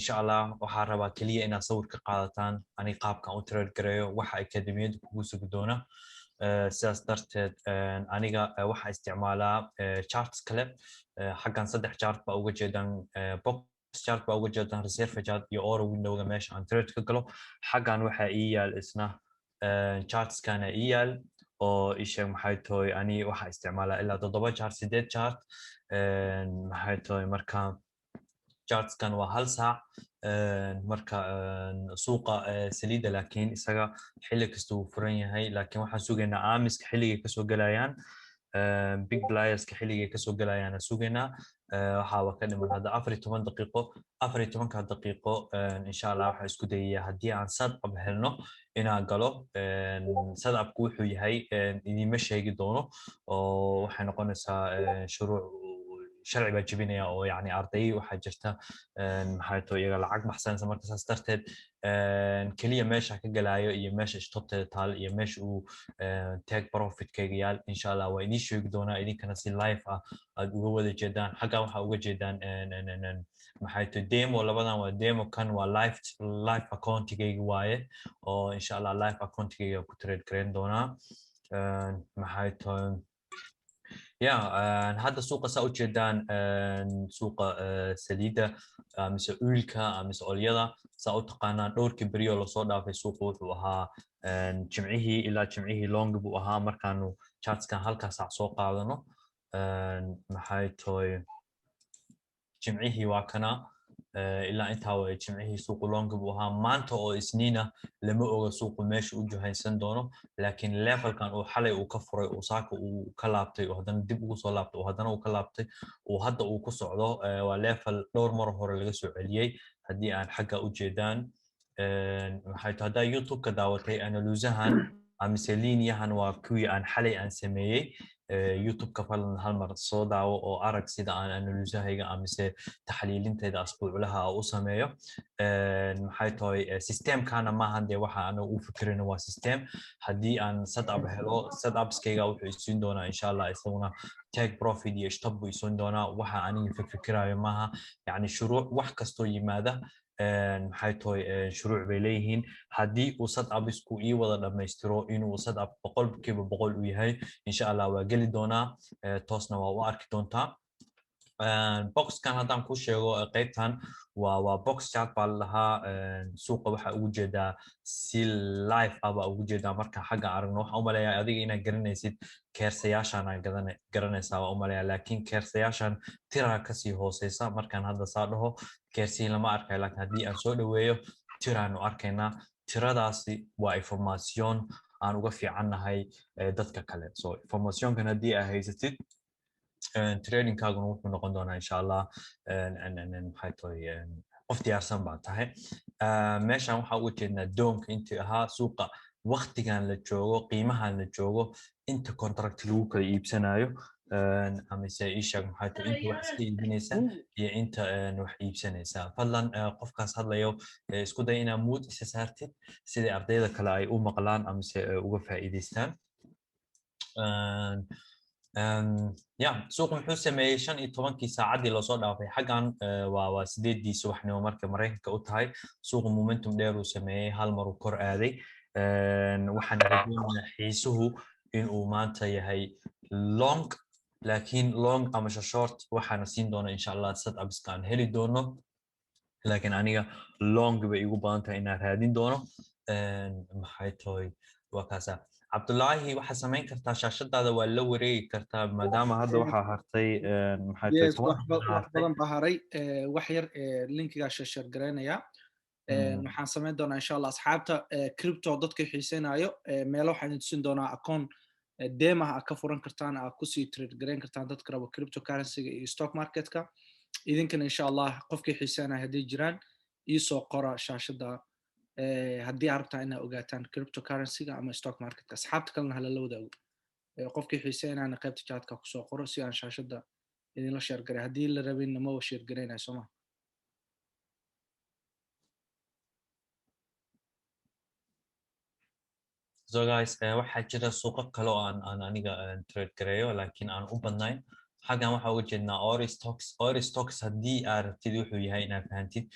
Insha Allah waxaa rabaa keliya inaad sawir ka qaadataan ani qaabkan u trade gareeyo, waxa akademiyadda kugu sugi doona. Sidaas darteed aniga waxaa isticmaalaa charts kale. Xaggan saddex chart baa uga jeedaan: box chart baa uga jeedaan, reserve chart iyo order windowga meesha aan trade ka galo. Xaggan waxaa ii yaal isna chartskana ii yaal oo isheeg maxay tahay. Ani waxaa isticmaalaa ilaa toddoba chart, sideed chart maxay tahay. Marka chartskan waa hal saac. Marka suuqa saliidda laakiin isaga xilli kasta wuu furan yahay, laakiin waxaan sugaynaa aamiska xilligay kasoo gelayaan, big playerska xilligay kasoo gelayaan sugaynaa. Waxaaba ka dhiman hadda 14 daqiiqo. 14-ka daqiiqo insha Allah waxaan isku dayayaa haddii aan setup helno inaan galo. Setupku wuxuu yahay idiinma sheegi doono oo waxay noqonaysaa shuruuc, sharci baa jebinaya oo yani arday waxaa jirta maxay tahay iyaga lacag baxsanaysa. Marka saas darteed keliya meesha ka galaayo iyo meesha stopteeda taal iyo meesha uu take profitkayga yaal insha Allah waa idiin sheegi doonaa, idinkana si live ah aad uga wada jeedaan. Xaggan waxaa uga jeedaan maxay tahay demo. Labadan waa demo, kan waa live accountigayga waaye oo insha Allah live accountigayga ku trade gareyn doonaa. Maxay tahay ya hadda suuqa saa ujeedaan, suuqa saliidda mise oilka mise olyada saa u taqaanaan, dhowrkii beriyo lasoo dhaafay suuqa wuxuu ahaa jimcihii ilaa jimcihii long buu ahaa. Markaanu chartskan halkaa saac soo qaadano, maxay tahay, jimcihii waa kana ilaa intaa way jimcihii suuqu long buu ahaa. Maanta oo Isniina lama oga suuqu meesha u juhaysan doono, laakiin levelkan uu xalay uu ka furay, uu saaka uu ka laabtay, uu haddana dib ugu soo laabtay, uu haddana uu ka laabtay, uu hadda uu ku socdo, waa level dhowr mar hore laga soo celiyey. Haddii aan xagga u jeedaan, maxay tahay, haddaa YouTube-ka daawatay analysahan amise liiniyahan waa kuwii aan xalay aan sameeyey. YouTube-ka fadlan hal mar soo daawo oo arag sida aan analysahayga amise taxliilintayda asbuuclaha u sameeyo. Maxay tahay, systemkana maahan dee waxa anagu u fikirayno waa system. Haddii aan setup helo, setupskayga wuxuu isiin doonaa insha Allah isaguna take profit iyo stop buu isiin doonaa. Waxa aniga fikirayo maaha, yani shuruuc wax kastoo yimaada maxay tahay shuruuc bay leeyihiin. Haddii uu setupisku ii wada dhammaystiro inuu setup 100% uu yahay, insha Allah waa geli doonaa, toosna waa u arki doontaa. Boxkan haddaan ku sheego, qaybtan waa box chart baa la lahaa. Suuqa waxaa ugu jeedaa si live ah baa ugu jeedaa. Marka xagga aragno, waxaan u maleeyaa adiga inaad garanaysid keersayaashaan aad garanaysaa waa u maleeyaa, laakiin keersayaashan tiraa kasii hooseysa. Markaan hadda saa dhaho keersihii lama arkayo, laakiin haddii aan soo dhaweeyo tiraanu arkaynaa. Tiradaasi waa information aan uga fiicannahay dadka kale. So informationkan haddii aad haysatid, tradingkaaguna wuxuu noqon doonaa insha Allah maxay tahay qof diyaarsan baa tahay. Meeshan waxaa uga jeednaa doonka intii ahaa suuqa waktigan la joogo, qiimahan la joogo, inta contract lagu kala iibsanayo amise isheeg maxay tahay inta wax iska iibinaysa iyo inta wax iibsanaysa. Fadlan qofkaas hadlayo isku day inaad mute isa saartid sidai ardayda kale ay u maqlaan amise uga faa'iidaystaan. Ya suuqu muxuu sameeyey 15-kii saacaddii lasoo dhaafay? Xaggan waa 8-dii subaxnimo marka Maraykanka u tahay. Suuqu momentum dheer uu sameeyey, hal mar uu kor aaday. Waxaan rajeynayaa xiisuhu inuu maanta yahay long, laakiin long ama short waxaana siin doona insha Allah setupska aan heli doono, laakiin aniga long bay igu badan tahay inaan raadin doono. Maxay tahay, waa kaasa. Cabdullaahi, waxaad samayn kartaa shaashadaada waa la wareegi kartaa maadaama hadda waxaa hartay maxay tahay Yes, wax badan baa haray. Wax yar linkigaa share garaynaya. Waxaan samayn doonaa insha Allah asxaabta crypto dadka xiiseynayo meelo waxaan idin tusin doonaa account demo ah aad ka furan kartaan, aad kusii trade garayn kartaan dadka rabo cryptocurrency-ga iyo stock market-ka. Idinkana insha Allah qofkii xiiseynayo hadday jiraan iisoo qora shaashada haddii aad rabtaan inaad ogaataan cryptocurrency-ga ama stock market-ka. Asxaabta kalena halala wadaago. Qofkii xiiseynayana qaybta chatka kusoo qoro si aan shaashada idinla share garay. Haddii la rabinna maba share garaynayo, soo ma? So guys, waxaa jira suuqo kale oo aan aniga trade gareeyo laakiin aan u badnayn. Xaggan waxaa uga jeednaa Oristocks. Oristocks haddii aad rabtid wuxuu yahay inaad fahantid,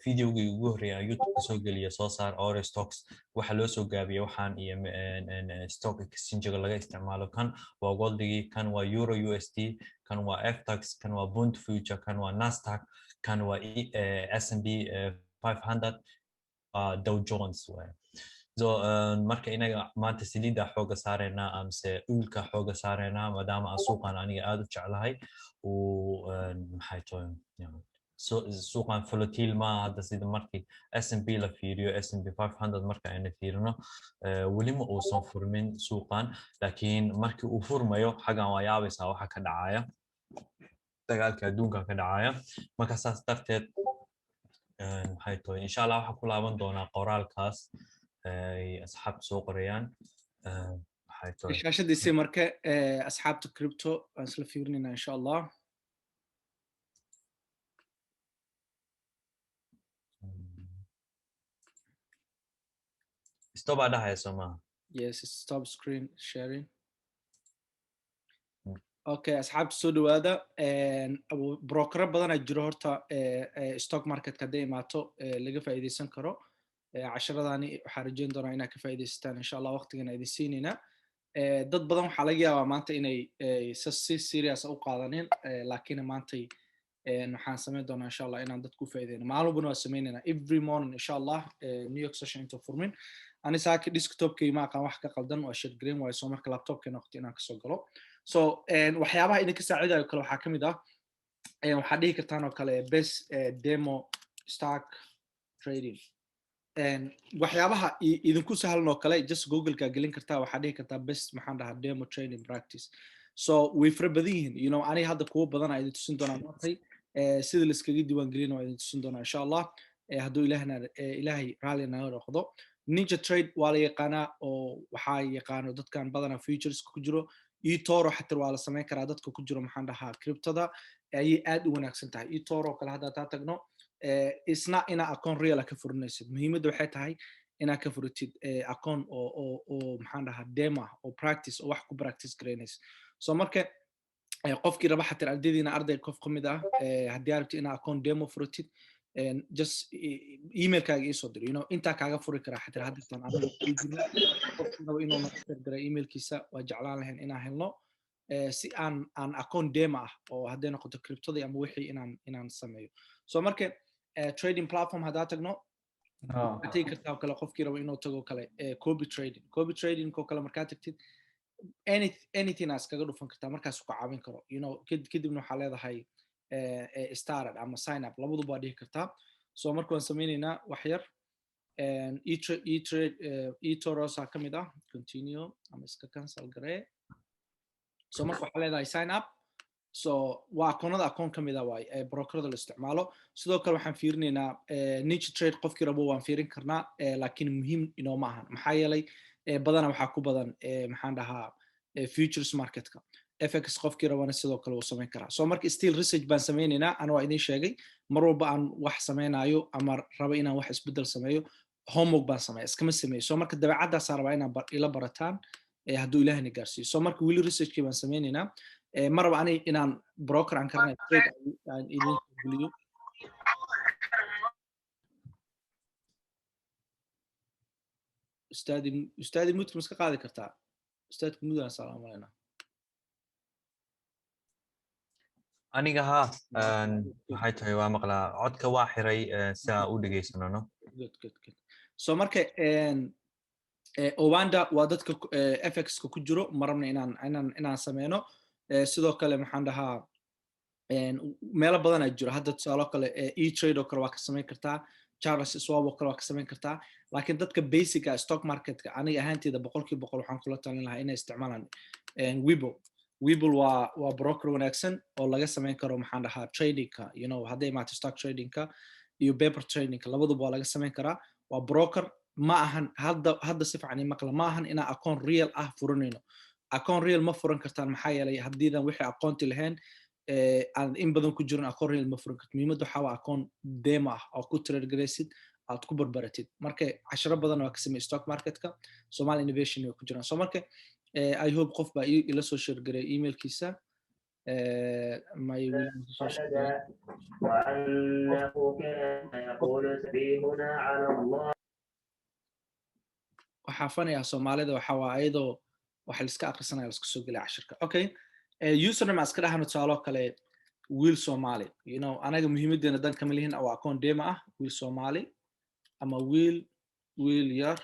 videogii ugu horreeyay aan YouTube kasoo geliyo soo saar Oristocks waxa loo soo gaabiyo waxaan iyo stock exchange laga isticmaalo. Kan waa goldigii, kan waa euro USD, kan waa FTAX, kan waa Bund future, kan waa Nasdaq, kan waa S&P 500, Dow Jones waaye. So marka inaga maanta saliidda xooga saareynaa amse oilka xooga saareynaa, maadaama aan suuqan aniga aad u jeclahay uu maxay tahay suuqan volatile maaha. Hadda sida markii S&P la fiiriyo, S&P 500 marka ayna fiirino, weli ma uusan furmin suuqan, laakiin markii uu furmayo xaggan waa yaabaysaa waxa ka dhacaya, dagaalka adduunka ka dhacaya. Marka saas darteed maxay tahay, insha Allah waxaan ku laaban doonaa qoraalkaas ay asxaabta soo qorayaan. Maxay tahay Shaashadiisii marka asxaabta crypto aan isla fiirinayna, insha Allah. Stop aa dhahaya, soo maaha? Yes, stop screen sharing. Okay, asxaabta soo dhawaada. Brokero badanaa jiro horta stock marketka hadday imaato laga faa'iidaysan karo. Casharadani waxaan rajeyn doonaa inaad ka faa'iidaysataan, insha Allah. Waqtigana idin siinayna. Dad badan waxaa laga yaabaa maanta inay si serious u qaadanin, laakiin maantay waxaan samayn doonaa, insha Allah, inaan dadku u faa'iideyno. Maalin walbana waa samaynayna, every morning, insha Allah, New York session inta furmin. Ani saaki desktopkay ma aqaan wax ka qaldan, waa share gareyn waayo, soo marka laptopkay noqoto inaan kasoo galo. So waxyaabaha idinka saacidayo kale waxaa kamid ah, waxaad dhihi kartaan oo kale best demo stock trading. Waxyaabaha idinku sahlan oo kale, just Google-ka gelin kartaa, waxaad dhihi kartaa best, maxaan dhahaa, demo trading practice. So way fara badan yihiin. Aniga hadda kuwo badan aa idin tusin doonaa maantay, sida la iskaga diiwaan gelin waa idin tusin doonaa, insha Allah, hadduu ilaahna Ilaahay raalli naga noqdo. Ninja Trade waa la yaqaanaa oo waxaa yaqaano dadkan badanaa futures ku jiro. eToro xataa waa la samayn karaa, dadka ku jiro, maxaan dhahaa, cryptoda ayay aad u wanaagsan tahay. eToro kale hadda taa tagno, isna inaa account real ka furinaysid. Muhiimadda waxay tahay inaad ka furitid account oo maxaan dhahaa, demo ah oo practice oo wax ku practice garaynaysa. So marka qofkii raba xataa ardaydiina, arday qof ka mid ah, haddii aad rabtid inaad account demo furitid, just emailkaaga iisoo diro, intaa kaaga furi karaa. Xataa haddirtan aniga jirno, qofkii raba inuu naga dira emailkiisa waa jeclaan lahayn inaan helno, si aan account demo ah oo hadday noqoto cryptodii ama wixii inaan sameeyo. So marka trading platform haddaa tagno, waxaad tegi kartaa oo kale, qofkii raba inuu tago kale, copy trading. Copy trading oo kale markaa tagtid, anything aa iskaga dhufan kartaa, markaas ku caawin karo. Kadibna waxaa leedahay started ama sign up, labaduba waa dhihi kartaa. So marka waan sameyneynaa wax yar. E-trade eTorosa ka mid ah, continue ama iska cancel garee. So marka waxaa leedahay sign up. So waa akoonada, akoon ka mid ah waay ee brokerada la isticmaalo. Sidoo kale waxaan fiirinaynaa Ninja Trade, qofkii rabo waan fiirin karnaa, laakiin muhiim inooma ahan, maxaa yeelay badanaa waxaa ku badan, maxaan dhahaa, futures marketka. FX qofkii rabana sidoo kale wuu samayn karaa. So marka still research baan sameynaynaa. Ana waa idin sheegay, mar walba aan wax sameynayo ama rabo inaan wax isbeddel sameeyo, homework baan sameeya, iskama sameeyo. So marka dabeecadaasaa rabaa inaan ila barataan, hadduu Ilaahna gaarsiiyo. So marka weli researchkii baan sameynaynaa. Ma raba ani inaan broker aan karanayo trade aan idin geliyo. Ustaadi, ustaadi, mute-ka ma iska qaadi kartaa? Ustaadka mudaan salaam alaynaa. Aniga ha, maxay tahay, waa maqlaa codka, waa xiray si aan u dhegaysano, no. Good, good, good. So marka Owanda waa dadka FX-ka ku jiro, ma rabna inaan sameyno. Sidoo kale, maxaan dhahaa, meelo badan aa jiro hadda. Tusaalo kale, E-Trade oo kale waa ka samayn kartaa, Charles Schwab oo kale waa ka samayn kartaa, laakiin dadka basica stock marketka, aniga ahaanteeda 100% waxaan kula talin lahaa inay isticmaalaan Webull. Webull waa broker wanaagsan oo laga samayn karo, maxaan dhahaa, tradingka, hadday imaato stock tradingka iyo paper tradingka, labaduba waa laga samayn karaa. Waa broker, ma ahan hadda si fiican maqla, ma ahan inaan account real ah furanayno. Account real ma furan kartaan, maxaa yeelay haddiidan wixii aqoonti lahayn aan in badan ku jirin, account real ma furan karto. Muhiimadda waxaa waa account demo ah oo ku trade garaysid, aad ku barbaratid. Marka casharo badan waa ka samey stock marketka, Somali Innovation way ku jiraan. So marka I hope qof baa ila soo share garay emailkiisa. May وأنه كان يقول سفيهنا على الله. Waxaa fanayaa Soomaalida waxa waa ayadoo waxa la iska aqrisanaya, la iska soo gelaya cashirka. Okay, username iska dhahno, tusaalo kale, Wiil Somali. Anaga muhiimadeena dan kama lihin, waa account demo ah. Wiil Somali ama wiil yar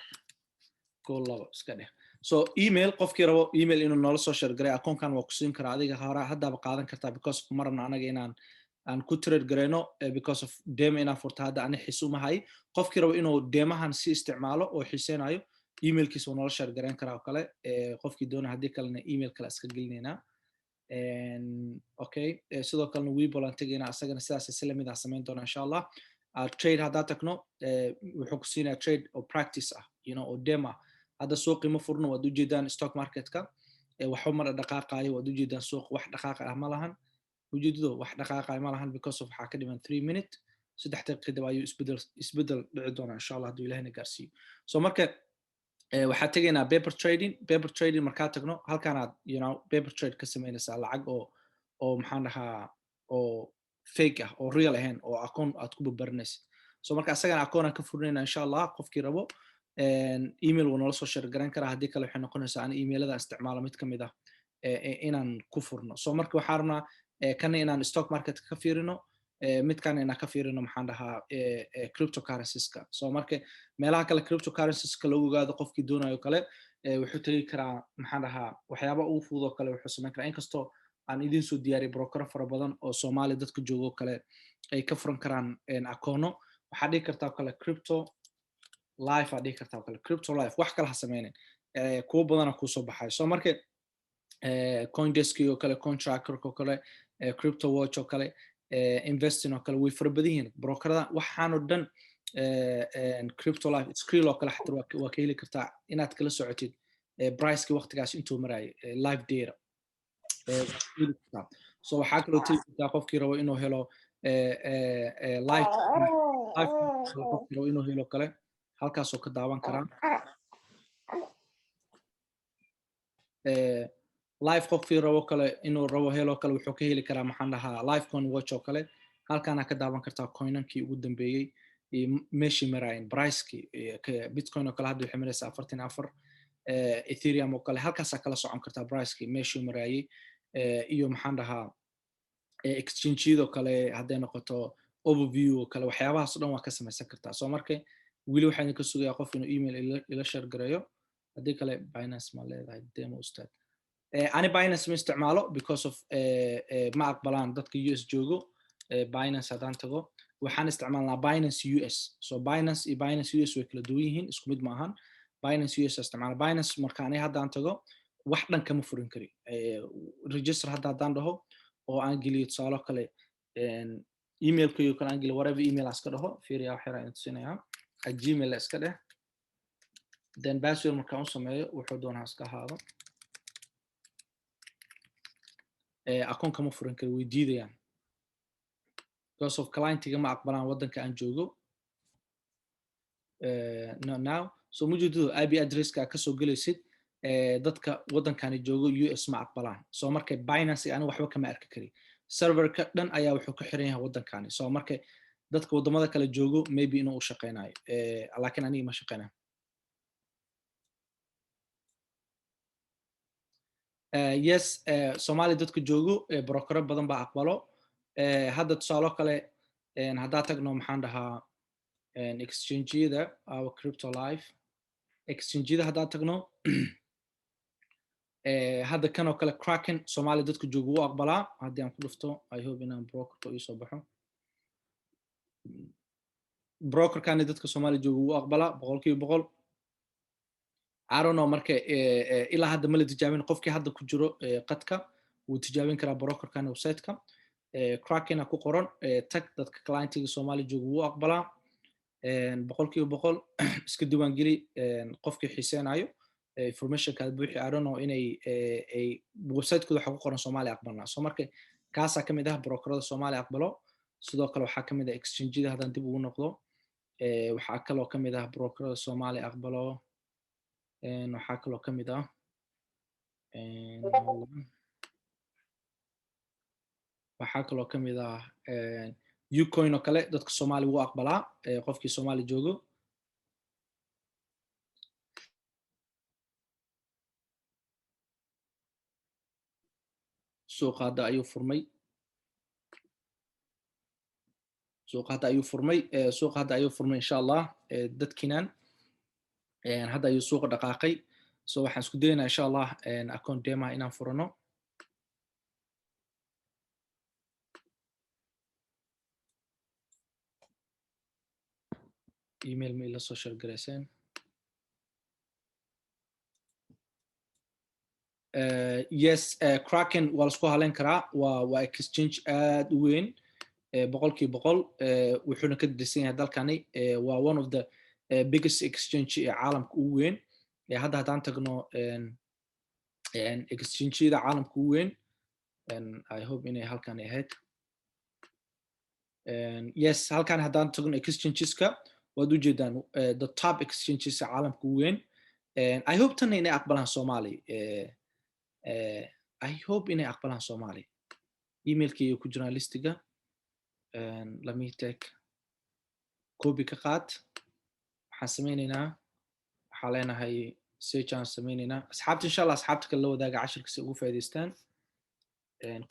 gool labo iska dheh. So email, qofkii rabo email inuu noola soo share garay accountkan waa kusiin karaa. Adiga hore haddaaba qaadan kartaa, because ma rabno anaga inaan aan ku trade garayno, because of demo inaan furto hadda ani xiis uma hay. Qofkii rabo inuu demohan si isticmaalo oo xiiseynayo, emailkiisa waa noola share garayn karaa oo kale qofkii doona. Haddii kalena email kale iska gelinaynaa. Okay, sidoo kalena Webull aan tegaynaa, asagana sidaas si lamid ah samayn doona, insha Allah. Trade haddaa tagno, wuxuu ku siinayaa trade oo practice ah, oo demo ah. Hadda suuqii ma furno, waad ujeedaan. Stock marketka waxba ma dhaqaaqaayo, waad ujeedaan. Suuq wax dhaqaaqa ah ma lahan, ujeedado wax dhaqaaqaayo ma lahan, because of waxaa ka dhiman 3 minute. 3 daqiiq kadib ayuu isbedel dhici doonaa, insha Allah, hadduu Ilahina gaarsiiyo. So marka waxaa tegaynaa paper trading. Paper trading markaa tagno, halkaanaad paper trade ka samaynaysaa lacag oo maxaan dhahaa, oo fake ah oo real ahayn, oo account aad ku babaranaysid. So marka asagana account aan ka furinayna, insha Allah. Qofkii rabo email wuu noola soo share garan karaa. Haddii kale waxay noqonaysaa an emailada isticmaalo mid kamid ah inaan ku furno. So marka waxaa rabnaa kana inaan stock market ka fiirino, midkana inaan ka fiirino, maxaan dhahaa, cryptocurrencies-ka. So marka meelaha kale cryptocurrencies-ka lagu ogaado, qofkii doonayo kale wuxuu tegi karaa, maxaan dhahaa, waxyaaba ugu fudud oo kale wuxuu samayn karaa, inkastoo aan idin soo diyaariyay brokero fara badan oo Soomaaliya dadka joogo kale ay ka furan karaan akoono. Waxaa dhihi kartaa kale Crypto Live, aa dhihi kartaa kale Crypto Live. Wax kale ha sameynin, kuwo badana kuusoo baxayo. So marka CoinDesk oo kale, CoinTracker oo kale, Crypto Watch oo kale, Investing oo kale, way fara badan yihiin brokerada waxaanoo dhan. Crypto Live, Skrill oo kale xataa waa ka heli kartaa inaad kala socotid priceki waqtigaas intuu marayo, live data. So waxaa kaloo tegi kartaa qofkii rabo inuu helo live, qofkii rabo inuu helo kale halkaasoo ka daawan karaa live. Qofkii rabo kale inuu rabo helo kale wuxuu ka heli karaa, maxaan dhahaa, Live Coin Watch oo kale. Halkaana ka daawan kartaa coinankii ugu dambeeyey iyo meeshii maraayeen, pricekii. Bitcoin oo kale hadda waxay maraysaa 44. Ethereum oo kale halkaasaa kala socon kartaa pricekii meeshuu maraayey, iyo maxaan dhahaa, exchange-yadoo kale hadday noqoto, overview oo kale, waxyaabahaas o dhan waa ka samaysan kartaa. So marka weli waxaa idinka sugayaa qof inuu email ila share gareeyo. Haddii kale Binance ma leedahay demo, ustaad? Ani Binance ma isticmaalo, because of ma aqbalaan dadka US joogo. Binance haddaan tago, waxaan isticmaalnaa Binance US. So Binance iyo Binance US way kala duwan yihiin, isku mid ma ahan. Binance US isticmaala. Binance marka ani haddaan tago wax dhan kama furin kari. Register hadda haddaan dhaho oo aan geliyo, tusaalo kale, emailkayo kale aan geliyo, whatever email aan iska dhaho, fiiriya, wax yar aan tusinayaa, @gmail iska dheh, then password markaan u sameeyo, wuxuu doonaa iska ahaado, akoon kama furan kari, way diidayaan, because of clientiga ma aqbalaan waddanka aan joogo. No, now so mujeedadu IP addresska aad kasoo gelaysid, dadka waddankani joogo US ma aqbalaan. So marka Binance aniga waxba kama arki kari, serverka dhan ayaa wuxuu ku xiran yahay waddankani. So marka dadka waddamada kale joogo maybe inuu u shaqeynayo, laakiin aniga ma shaqeynayo. Yes, Soomaaliya dadka joogo brokero badan baa aqbalo. Hadda tusaalo kale haddaa tagno, maxaan dhahaa, exchange-yada, our Crypto Live exchange-yada haddaa tagno, hadda kan oo kale Kraken Soomaaliya dadka joogo wuu aqbalaa. Haddii aan ku dhufto, I hope inaan brokerka iisoo baxo. Brokerkani dadka Soomaaliya joogo wuu aqbalaa 100%. I don't know, marka ilaa hadda ma la tijaabin. Qofkii hadda ku jiro qadka wuu tijaabin karaa brokerkan. Websiteka Krakena ku qoran tag, dadka clientiga Soomaaliya jooga wuu aqbalaa 100%. Iska diiwaangeli qofkii xiiseenayo, informationkaad buuxi. I don't know inay ay websitekooda waxa ku qoran Soomaaliya aqbalnaa. So marka kaasaa ka mid ah brokerada Soomaaliya aqbalo. Sidoo kale waxaa ka mid ah exchange-yada haddaan dib ugu noqdo, waxaa kaloo ka mid ah brokerada Soomaaliya aqbalo, waxaa kaloo ka mid ah Waxaa kaloo ka mid ah Ucoin oo kale. Dadka Soomaali wuu aqbalaa, qofkii Soomaali joogo. Suuqa hadda ayuu furmay, suuqa hadda ayuu furmay, suuqa hadda ayuu furmay, insha Allah. Dadkiinan hadda ayuu suuqa dhaqaaqay, so waxaan isku dayaynaa, insha Allah, account demo inaan furano. Email ma ila soo share garayseen? Yes, Kraken waa lasku haleyn karaa. Waa exchange aad u weyn, 100%. Wuxuuna ka dhisan yahay dalkani. Waa one of the biggest exchange ee caalamka ugu weyn. Hadda haddaan tagno exchange-yada caalamka ugu weyn, I hope inay halkan ahayd. Yes, halkan haddaan tagno exchangeska, waad ujeedaan the top exchanges caalamka ugu weyn. I hope tanna inay aqbalaan Somali. I hope inay aqbalaan Somali. Emailkii ku jiraan listiga. Let me take copy, ka qaad. Waxaan sameyneynaa, waxaa leenahay search aan sameyneynaa. Asxaabta, insha Allah, asxaabta kale la wadaaga cashirka si ugu faa'iidaystaan.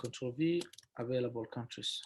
Control V, available countries.